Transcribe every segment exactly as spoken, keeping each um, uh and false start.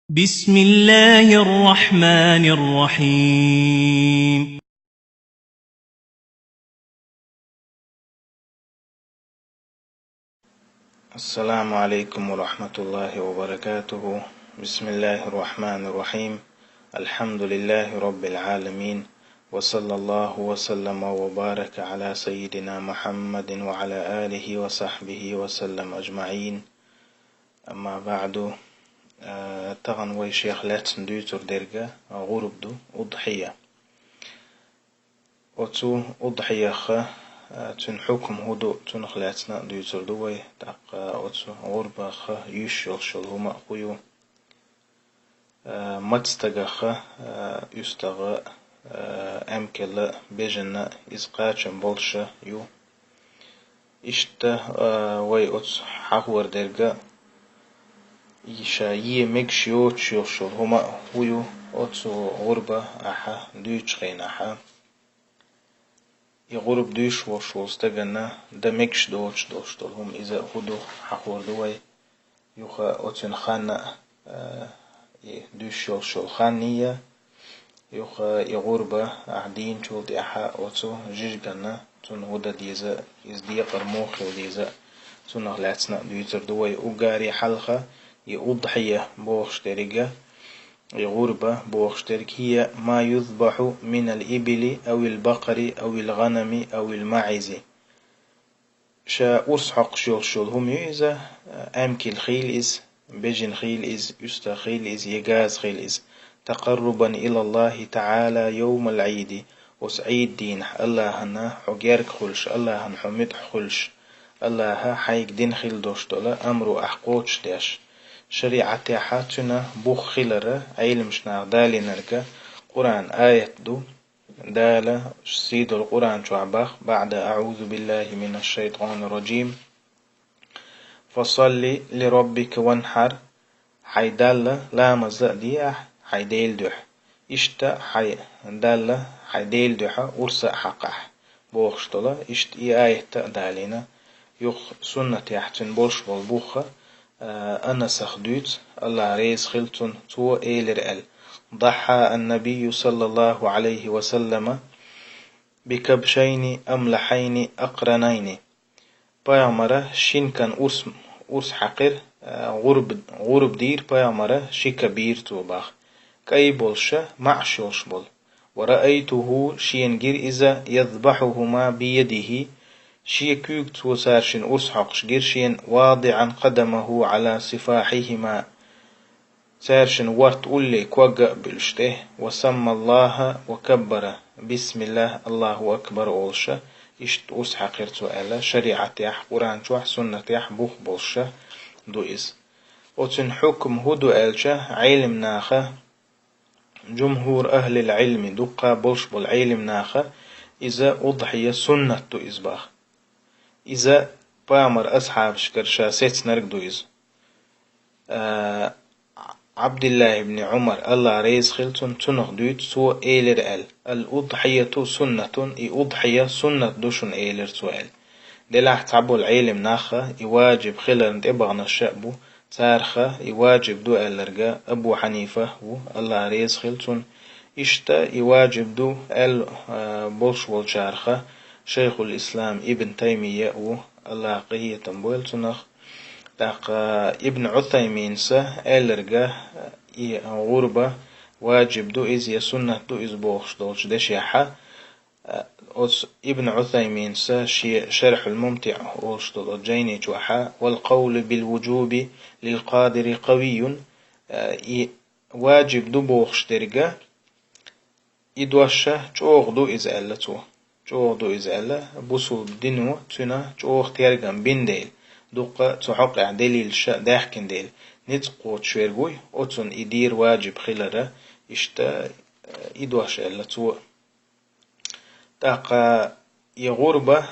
بسم الله الرحمن الرحيم. السلام عليكم ورحمة الله وبركاته. بسم الله الرحمن الرحيم. الحمد لله رب العالمين. وصلى الله وسلم وبارك على سيدنا محمد وعلى آله وصحبه وسلم أجمعين. أما بعد. Э, тахана вай шех лаьцна дуьйцур дерг гӀурба ду, удхьия. Оцу удхьиях, э, цуьнан хьукам хӀун ду, цунах лаьцна дуьйцур ду вай, тӀаккха оцу гӀурбах юьсуш йолуш йолу хӀума а хӀун ю. Э, маца стагах, э, уьстагӀа, э, эмкала, бежана иза кхачам болуша ю. Иштта, э, вай оцу хьахор дерг а, и ша е мегаш йоцуш йолуш йолу хӀума а хӀун ю, оцу гӀурба ахьа дуьйцучу хенахьа. И гӀурба дуьйцуш волуш волу стагана дан мегаш доцуш долуш долу хӀума иза а хӀун ду, хьахор ду вай. Юха оцуьнан ханна а, э, и дуьйцуш йолуш йолу ханна а, юха и гӀурба ахь дийначул тӀаьхьа оцу жижигана цунна хӀун дан деза, иза декъар муха хила деза, цунах лаьцна а дуьйцур ду вай. Уггаре хьалха и удхьия бохуш дерг а, и гӀурба бохуш дерг а, хия ма юзбахьу минал ибили авил бакъари авил гӀанами авил маӀизи. Ша урс хьокхуш йолуш йолу хӀума ю иза, эмкал хила иза, бежана хила иза, уьстагӀа хила иза, я газа хила иза. Такъаррубан илаллахӀи таӀала йовмал Ӏийди, оцу Ӏийд дийнахь АллахӀана хьо герга хуьлуш, АллахӀана хьо муьтӀахь хуьлуш, АллахӀа хьайга дина хила долуш долу амру ахь кхочушдеш. ШариӀатехьа цуьнан бух хилар, Ӏеламнаха далийнарг, Къуръан аят ду. Дала сийдолу Къуръан чохь бах: «БаӀда аӀузу биллахӀи минаш шайтӀанир ражим. Фасалли ли роббика ванхьар». Хьайн Далла ламаз а де ахь, хьайн Делан дуьхьа. Иштта хьайн Далла, хьайн Делан дуьхьа урс а хьакха ахь, бохуш долу. Иштта и аят а далийна. Юха суннатехь цуьнан болуш болу бух а, Анасах дуьйцу, АллахӀ реза хила цунна, цо элира аьлла: «ДахьхӀа ан-набийю саллаллахӀу ӀалайхӀи ва саллама бикабшайни амлахьайни акъранайни». Пайхамара шина кан урс, урс хьаькхира, гӀурба, гӀурба дийра пайхамара, ши кан бийра цо бах, кӀай болуша, маӀаш йолуш болу. «Ва раайтуху», шена гира иза, «язбахьухума биядихӀи», шен куьйга цо цаьршинна урс хьокхуш гира шена, «вадиӀан къадамахӀу Ӏала сифахьихӀима», цаьршинна ворта улле ког а буьллуш тӀе, «ва саммаллахӀа ва каббара», «бисмиллахӀ, АллахӀу акбар» олуша, иштта урс хьаькхира цо аьлла, шариӀатехь, Къуръан чохь, суннатехь бух болуша ду иза. Оцуьнан хьукам хӀун ду аьлча, Ӏеламнаха, жумхӀур ахӀлил Ӏилми, дуккха болуш болу Ӏеламнаха, иза удхьия суннат ду иза бах. Иза пайхамар асхьабашкара ша сецнарг ду иза. А, Ӏабдиллахь ибн Ӏумар, АллахӀ реза хила цунна, цунах дуьйцу, цо элира аьлла: «Ал-удхьияту суннатун», и удхьия суннат ду шуна, элира цо аьлла. Делахь цхьаболу Ӏеламнаха и ваджиб хиларна тӀебаханарш а бу, царах и ваджиб ду аьлларг Абу Хьанифа ву, АллахӀ реза хила цунна. Иштта и ваджиб ду аьлла, а, болуш волчарах Шайхул-Ислам Ибн Таймия ву, АллахӀ къинхетам бойла цунах. ТӀаккха Ибн Ӏусайминса аьлларг, и гӀурба ваджиб ду иза я суннат ду иза бохуш долчу дешехьа, оцу Ибн Ӏусайминса шен Шархьул-МумтиӀ олуш долу жайни чохьа: «Вал къавлу бил вуджуби лил къадири къавийюн», и ваджиб ду бохуш дерг, и дош чӀогӀа ду иза аьлла цо. ЧӀогӀа ду иза аьлла, бусулба дино цуьнан чӀогӀа тергам бина дела, дуккха цу хьокъехь делилаш а даьхкина дела, ницкъ кхочуш верг вуй, оцунна и дера ваджиб хилар, иштта, и дош аьлла цо. ТӀаккха и гӀурба,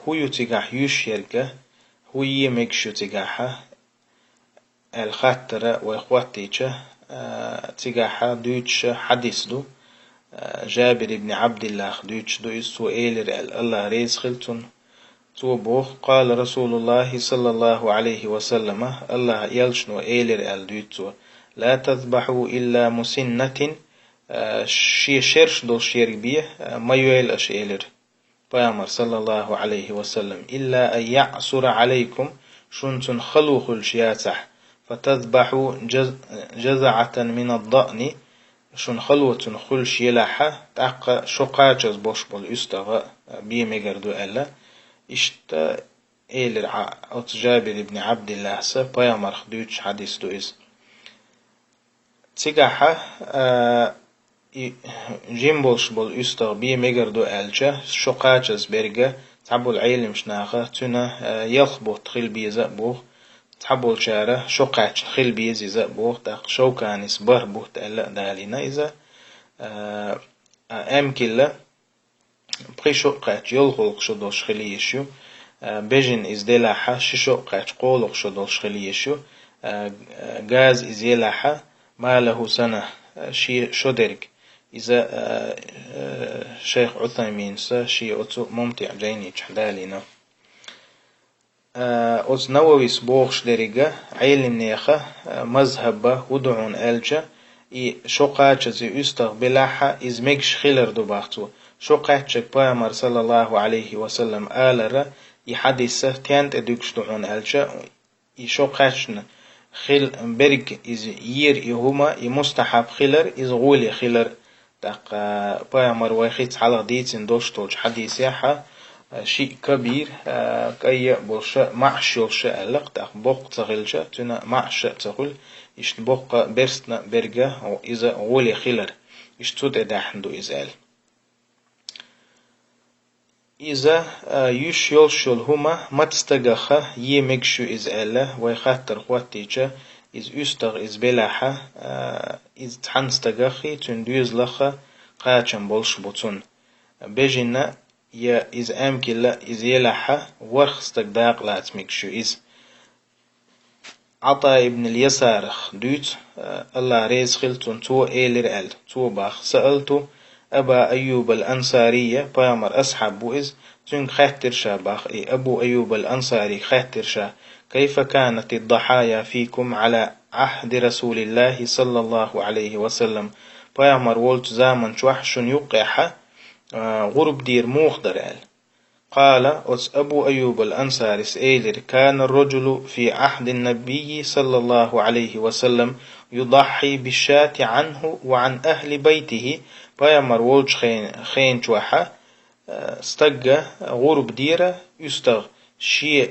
хӀун ю цигахь юьсуш ерг, хӀун е мегаш ю цигахьа, аьлла хаттар вай хӀоттийча, а, цигахьа дуьйцуш хьадис ду, а, Жабир ибн Ӏабдиллах дуьйцуш ду иза, цо элира аьлла, АллахӀ реза хила цунна. Цо боху: «Къала Расулуллахи саллаллаху Ӏалайхи ва саллама», АллахӀ элчано элира аьлла дуьйцу цо: لا تذبحوا إلا مسنة, а, шен шераш долуш ерг бе, а, ма йойла аша, элира Пайхамар, саллаллаху Ӏалайхи ва саллам, إلا أن يعسر عليكم, шуна цунна хало хуьлуш яцахь, فتذبحوا جز-, جذعة من الضأن, шуна хало цунна хуьлуш елахьа, тӀаккха шо кхачаза болуш болу уьстагӀа бен мегар ду аьлла. Иштта элира Ӏа-, оцу Жабир ибн Ӏабдиллахьса, Пайхамарх дуьйцуш хьадис ду иза. Цигахьа, а, и жима болуш болу уьстагӀа бен мегар ду аьлча, шо кхачаза берг цхьаболу Ӏеламчу наха цуьнан, а, ялх бутт хила беза а боху, цхьаболчара шо кхаьчна хила беза иза а боху, тӀаккха Шовканис бархӀ бутт аьлла а далийна иза. А, а, аьмкилла, пхи шо а кхаьчча, йолхалгӀа шо долуш хила езаш ю. А, бежина иза делахьа, ши шо а кхаьчча, кхоалгӀа шо долуш хила езаш ю. А, а, газа иза елахьа, ما له سنة, а, шен шо дерг. Иза, а, а, шайх Ӏусайминса шен оцу МумтиӀ жайни чохь далийна. А, оцу Нававис бохуш деррига Ӏеламнеха, а, мазхӀаба хӀу ду хьуна аьлча, и шо кхачаза и уьстагӀ белахьа, иза мегаш хилар ду бах цо. Шо кхаьччарг Пайхамар, саллаллаху Ӏалайхи ва саллам, алара, и хьадиса тен тӀе дуьгуш ду хьуна аьлча, и шо кхаьчна хил-, берг иза йийр и хӀума, и мустахьаб хилар, иза гӀоле хилар. ТӀаккха Пайхамар вайхица хьалха дийцина долуш долчу хьадисехьа, шиъ кабийр, а, кӀайя а болуша, маӀаш йолуша аьлла-кх, тӀаккха боккха ца хилча, цуьнан маӀаша а ца хуьлу, иштта боккха берстна а берга иза гӀоле хилар. Иштта цу тӀе даьхна ду иза аьлла. Иза, а, юьш йолуш йолу хӀума маца стагаха е мегаш ю иза аьлла, вай хаттар хӀоттийча, иза уьстагӀ иза белахьа, а, иза цхьана стагаххий, цуьнан доьзалаха кхачам болуш бу цунна. Бежина я иза аьмкилла иза елахьа, ворхӀ стаг дакъа лаца мегаш ю иза. Ӏата ибн ал-Ясарах дуьйцу, Аллах реза хила цунна, цо элира аьлла, цо бах: سألت أبا أيوب الأنصاري, пайхамар асхьаб бу иза, цуьнга хаьттира ша бах, и Абу Айюб ал-Ансари хаьттира ша: كيف كانت الضحايا فيكم على عهد رسول الله صلى الله عليه وسلم, пайхамар волчу заман чохь шуна юккъехьа, а, гӀурба дийр муха дара аьлла. قال, оцу Абу Айюб ал-Ансарис элира: كان الرجل في عهد النبي صلى الله عليه وسلم يضحي بالشاة عنه وعن أهل بيته, пайхамар волчу хен-, хен чохьа, а, стагга гӀурба дера уьстагӀ шен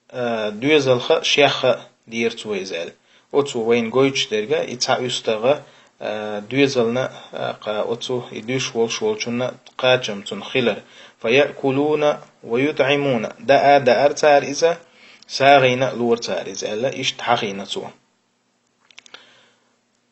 а, доьзалха а, шеха а дийра цо иза аьлла. Оцо вайна гойтуш дерга, и цхьа уьстагӀа, а, доьзална, а, кха-, оцу и дуьш волуш волчунна кхачам цунна хилар. فيأكلون ويطعمون, даа а даара цара иза, сагӀина а лора цара иза аьлла, иштта хьахийна цо.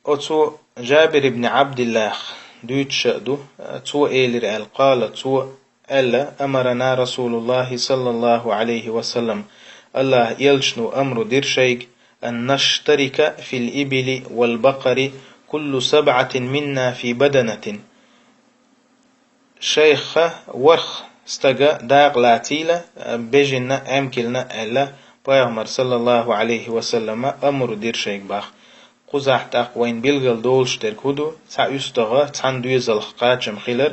Оцу Жабир ибн Ӏабдиллах дуьйцуш а ду, цо элира аьлла, قال, цо аьлла: أمرنا رسول الله صلى الله عليه وسلم, Аллах элчано амру дира шайга, أن نشترك في الإبل والبقر كل سبعة منا في بدنة. Шайха ворхӀ стага дакъа лацийла, бежинна а, аьмкилна а аьлла, пайхамар, саллаллаху Ӏалайхи ва саллама, амру дира шайга бах. Кхузахь тӀаккха вайна билгал долуш дерг хӀу ду, цхьа уьстагӀа, цхьана доьзалх кхачам хилар,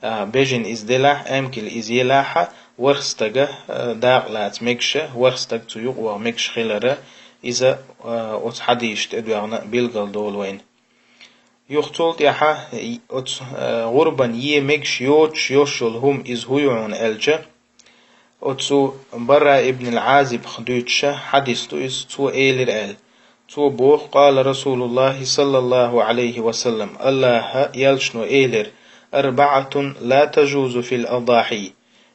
а, бежина иза делахь, аьмкила иза елахьа, ворхӀ стага, а, дакъа лаца мегаш, ворхӀ стаг цу юкъа ваха мегаш хилара, иза, а, оцу хьадийша тӀедоьгӀна билгал долу вайна. Юха цул тӀаьхьа оцу, э, гӀурбан е мегаш йоцуш йолуш йолу хӀума иза хӀу ю хьуна аьлча, оцу Бара ибн ал-Ӏазибах дуьйцуша хьадис ду иза, цо элира аьлла. Цо боху, قال رسول الله صلى الله عليه وسلم, Аллаха элчано элира: أربعة لا تجوز في الأضاحي.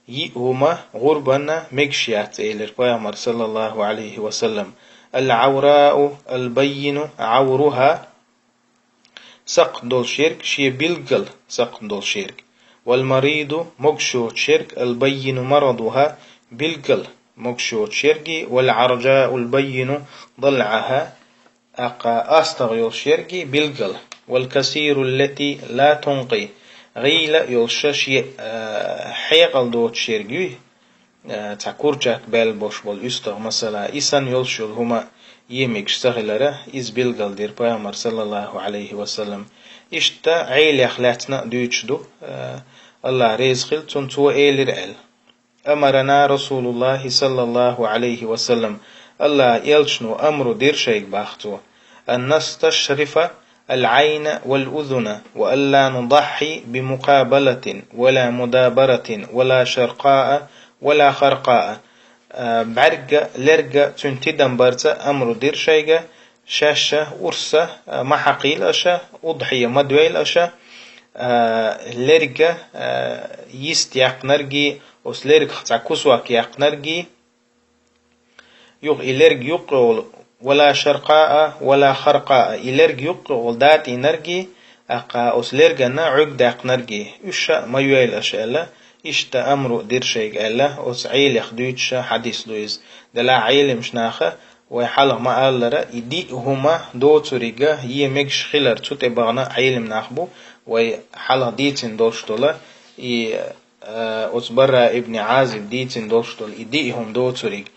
Йиъ хӀума гӀурбанна мегаш яц, элира пайхамар, саллаллаху Ӏалайхи ва саллам. العوراء البين عورها, сакхт долуш ерг, шен билггал сакхт долуш ерг. والمريض, могуш йоцуш ерг, البين مرضها, билггал могуш йоцуш ерги, والعرجاء البين ضلعها, тӀаккха астагӀа йолуш ерги билггал. والكسير التي لا تنقي, гӀийла йолуш шен, а, хьекъал доцуш ерг юй, а, цхьа курчатка баьлла болуш болу уьстагӀ, масала, и санна йолуш йолу хӀума, е мегаш ца хилара, иза билгал дира пайхамар, саллаллаху Ӏалайхи ва саллам. Иштта Ӏелех лаьцна а дуьйцуш ду, а, Аллах реза хилла цунна, цо элира аьлла. أمرنا رسول الله صلى الله عليه وسلم, Аллахьа элчано амру дира шайга бах цо, أن نستشرف العين والأذن وألا نضحي بمقابلة ولا مدابرة ولا شرقاء ولا خرقاء. А, бӀаьрга, лерга цуьнан тидам барца амру дира шайга, шаьш урс, а, ма хьакхийла аша, удхьия ма дойла аша, а, лерга, а, йист яьккхинаргий, оцу лергах цхьа кусок яьккхинаргий, юха и лерг юккъехула, ولا شرقاء ولا خرقاء, и лерг юккъехула датӀийнаргий, тӀаккха оцу лерганна Ӏуьрг даьккхинаргий, уьш а ма йойла аша аьлла, иштта амру дира шайга аьлла, оцу Ӏелех дуьйцуш хьадис ду иза. Делахь Ӏеламчу наха, вай хьалха ма-аллара, и диъ хӀума доцуриг е мегаш хилар цу тӀе бахана Ӏелам нах бу, вай хьалха дийцина долуш долу, и, а, оцу Барра ибн Ӏазиб дийцина долуш долу и диъ хӀума доцуриг.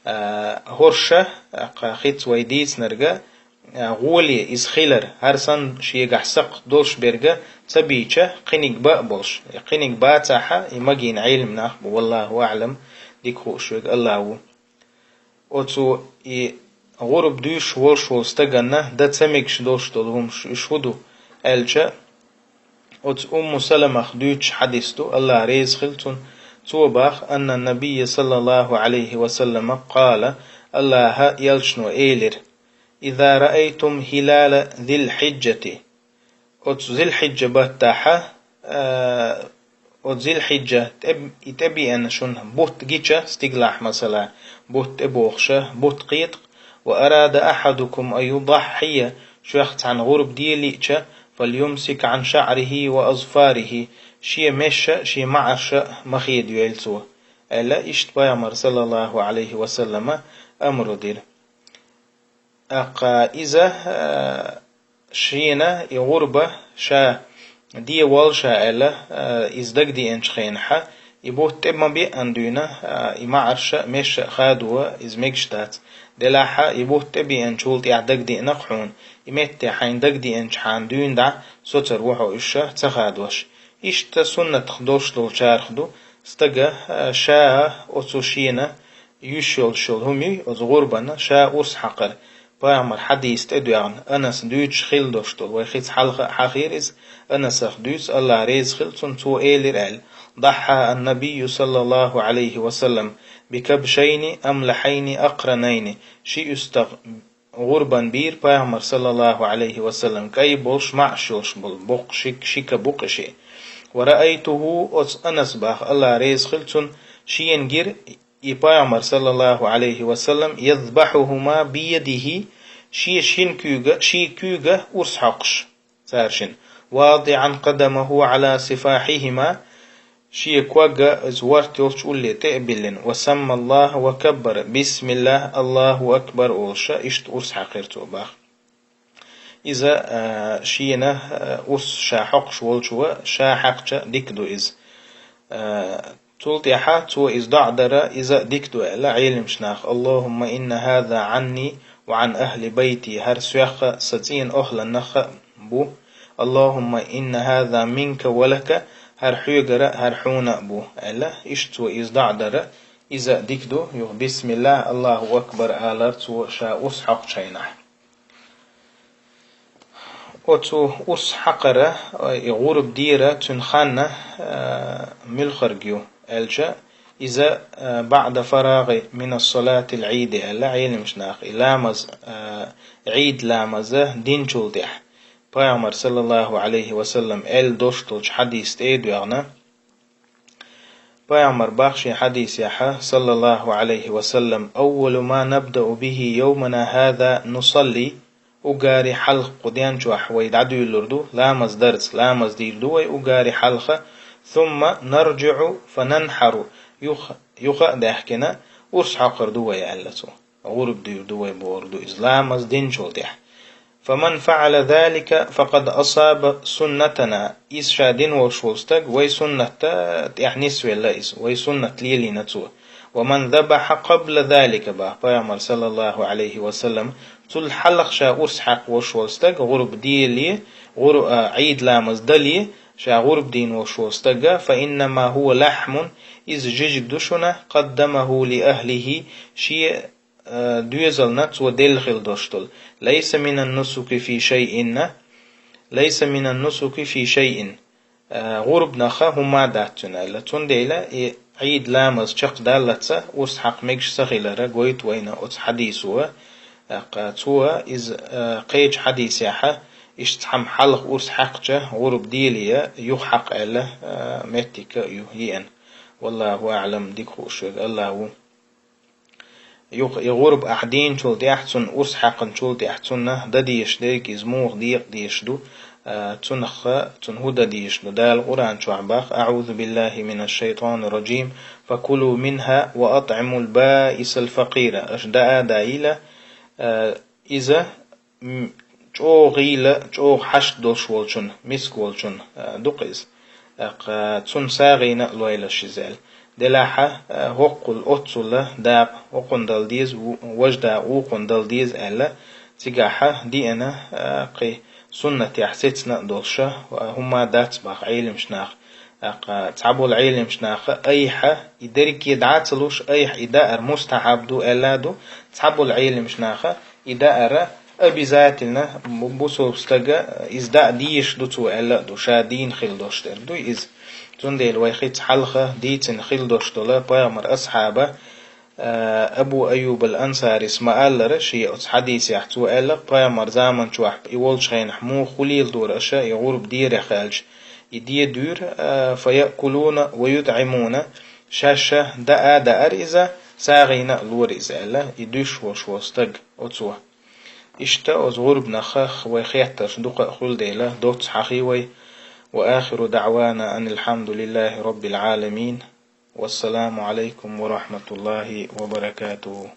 А, хӀорш а, кхин хица вай дийцинарг а, гӀоле иза хилар, хӀара санна шегахь сакхт долуш берг а ца бийча, кхиниг бан а болуш. И кхиниг бацахь а, и магийна Ӏелам нах бу, валлаху аӀлам, дика хууш верг Аллах ву. Оцу и гӀурба дуьйш волуш волу стаганна дан ца мегаш долуш долу хӀумаш уьш хӀун ду аьлча, оцу Умму Саламах дуьйцуш хьадис ду, Аллах реза хила цунна, цо бах, أن النبي صلى الله عليه وسلم قال, Аллаха элчано элира: إذا رأيتم هلال ذي الحجة, оцу Зилхьиджа баттахьа, а, оцу Зилхьиджа тӀеб-, и тӀебеана шуна бутт гича, стигалахь масала, бутт тӀебохуша, бутт кхетакх, وأراد أحدكم أن يضحي, шух цхьана гӀурба де лиъча, فليمسك عن شعره وأظفاره, шен месаш а, шен маӀарш а ма хедайойла цо, аьлла, иштта пайхамар, саллаллаху Ӏалайхи ва саллама, амру дира. ТӀаккха иза, а, шена и гӀурба ша де волла ша аьлла, а, иза дагадеанчу хенахьа, и бутт тӀе ма беана дуьйна, а, и маӀарш а, месаш а хадо иза мегаш дац. Делахьа, и бутт тӀе беанчул тӀехь дагадеана-кх хьуна, и метте хьайна дагадеанчахьана дуьйна дӀа, соцур ву хьо уьш ца хадош. Иштта суннатах долуш долчарах ду, стага, а, ша а оцу шена, йиш йолуш йолу хӀума юй, оцу гӀурбана ша урс хьакхар. Пайхамар хьадийса тӀедоьгӀна, Анас дуьйцуш хилла долуш долу, вай хица хьалха а хьахийра иза, Анасах дуьйцу, Аллах реза хила цунна, цо элира аьлла: ضحى النبي صلى الله عليه وسلم بكبشين أملحين أقرنين, ши уьстагӀ гӀурбан бийра пайхамар, саллаллаху Ӏалайхи ва саллам, кӀай болуш, маӀаш йолуш болу, боккха ши, ши ка бу-кх и шиъ. ورأيته, оцу Анас бах, Аллах реза хила цунна, шена гира, и пайхамар, саллаллаху Ӏалайхи ва саллам, يذبحهما بيده, шен шина куьйга, шен куьйга урс хьокхуш цара шина, واضعا قدمه على صفاحهما, шен ког иза ворта йолчу улле тӀе а биллина, وسمى الله وكبر, бисмиллах, Аллаху акбар олуша, иштта урс хьаькхира цо бах. Иза, а, шена, а, урс ша хьокхуш волчо ша хьаькхча дика ду иза. А, цул тӀаьхьа цо иза доӀа дара, иза а дика ду аьлла Ӏеламчу наха: اللهم إن هذا عني وعن أهل بيتي, хӀара соьх а, сан цӀийнан охӀланнах а бу. اللهم إن هذا منك ولك, хӀара хьоьгара, хӀара хьуна а бу, аьлла, иштта цо иза доӀа дара, иза а дика ду, юха бисмиллах, Аллаху акбар алар цо ша урс хьокхучу хенахь. Оцу урс хьакхара, и гӀурба дера цуьнан ханна, а, муьлхарг ю аьлча, иза, а, بعد الفراغ من صلاة العيد аьлла Ӏеламчу наха, и ламаз, а, Ӏийд ламаза динчул тӀаьхьа. Пайхамар, саллаллаху Ӏалайхи ва саллам, аьлла долуш долчу хьадийса тӀе а доьгӀна, Пайхамар бах шен хьадийсехьа, саллаллаху Ӏалайхи ва саллам: أول ما نبدأ به يومنا هذا نصلي, уггаре хьалха кху ден чохь вай дӀадуьйлур ду ламаз дарца, ламаз дийр ду вай уггаре хьалха, ثم نرجع فننحر, юха, юха а даьхкина, урс хьокхур ду вай, аьлла цо. ГӀурба дуьйр ду вай бохург ду иза, ламаз динчул тӀехь. فمن فعل ذلك فقد أصاب سنتنا, иза ша дина волуш волу стаг вай суннатта тӀехь нисвелла иза, вай суннат лелийна цо. ومن ذبح قبل ذلك, бах пайхамар, саллаллаху алейхи ва саллам, цул хьалха ша урс хьакха волуш волу стаг, гӀурба деле, гӀур-, а, Ӏийд ламаз дале, ша гӀурба дийна волуш волу стага, فإنما هو لحم, иза жижиг ду шуна, قدمه لأهله, шен, а, доьзална цо делла хила долуш долу. ليس من النسك في شيء, ليس من النسك في شيء. А, гӀурбанах хӀумма дац цуьнан аьлла. Цундела и Ӏийд ламаз чекхдаллалц урс хьакха мегаш ца хилар гойту вайна оцу хьадисо. ТӀаккха цо иза, а, кхечу хьадисехь, иштта цхьамма хьалха урс хьаькхча, гӀурба деле юха хьакха аьлла, а, меттиг а ю, еана. Валлаху аӀлам, дика хууш верг АллахӀ ву. Юха и гӀурба ахь дийначул тӀаьхьа, цунна урс хьаькхначул тӀаьхьа, цунна дан дезаш дерг иза муха декъа дезаш ду, а, цунах, цунна хӀун дан дезаш ду. Дала Къуръан чохь бах: أعوذ بالله من الشيطان الرجيم. فكلوا منها وأطعموا البائس الفقير. Аша даа а даийла, а, иза м, чӀогӀа гӀийла, чӀогӀа хьашт долуш волчун, миска волчун, а, дукха иза. ТӀаккха цунна сагӀина а лойла ши зел. Делахьа, а, хӀоккхул оццула дакъа хӀокхунна дала деза, ву-, важа дакъа вукхунна дала деза аьлла, цигахьа диъана, а, кхин суннатехь сецна а долуша, а, хӀумма дац бах Ӏелимаш наха. ТӀаккха цхьаболу Ӏелимаш наха айхьа, и дерриге дӀа а ца луш, айхьа и даар мустахьаб ду аьлла а ду, цхьаболу Ӏелимаш наха, и даар обязательно бу-, бусулба стага иза даа дезаш ду цо аьлла а ду, ша дийна хила долуш дерг ду иза. Цундела вай хица хьалха дийцина хила долуш долу пайхамар асхьаба, а, Абу Айюб ал-Ансарис ма-аллара, шен оцу хьадисехь цо аьлла, пайхамар заман чохь и волчу хенахь муха хуьлийла дора аша и гӀурба дерех аьлча, и де дуьйра, а, فيأكلون ويطعمون, шаьш даа даар иза, сагӀина а лора иза аьлла, и дуьйш волуш волу стаг оцо. Иштта оцу гӀурбанах вай хеттарш дукха а хуьлу дела, доцца хьахий вай. وآخر دعوانا أن الحمد لله رب العالمين. والسلام عليكم ورحمة الله وبركاته.